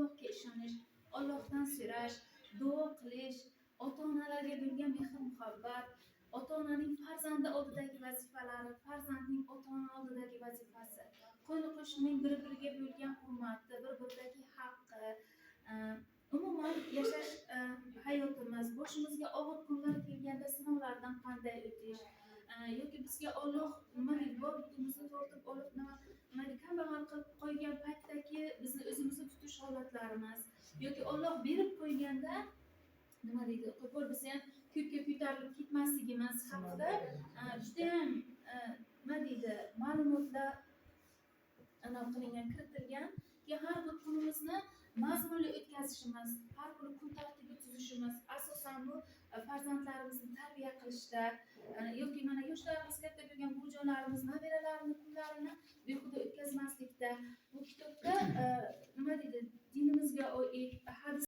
Allohga ishonish, Allohdan so'rash, duo qilish, ota onalarga bo'lgan mehr muhabbat, ota onaning farzandi oldidagi vazifalari, farzandning ota ona oldidagi vazifasi, qo'ni qo'shnining bir biriga bo'lgan hurmati, bir biridagi haqqi, umuman yashash, hayotimiz, boshimizga og'ir kunlar kelganda sinovlardan qanday o'tish, yoki bizga Olloh, nima deydi, bor yutimizni tortib olib, nima deydi, kambag'al qilib qo'ygan paytdagi bizni o'zimizni tutish holatlarimiz yoki Olloh berib qo'yganda, nima deydi, qo'pol bo'lsa ham ko'kka ko'tarilib ketmasligimiz haqida judayam, nima deydi, ma'lumotlar anavi qilingan, kiritilgan. Keyin har bir kunimizni mazmunli o'tkazishimiz, har bir kun tartibi tuzishimiz, asosan bu farzandlarimizni tarbiya qilishda, yoki mana yoshlarimiz, katta bo'lgan buvijonlarimiz, nabiralarini kunlarini behuda o'tkazmaslikda bu kitobda, nima deydi, dinimizga oid hadis.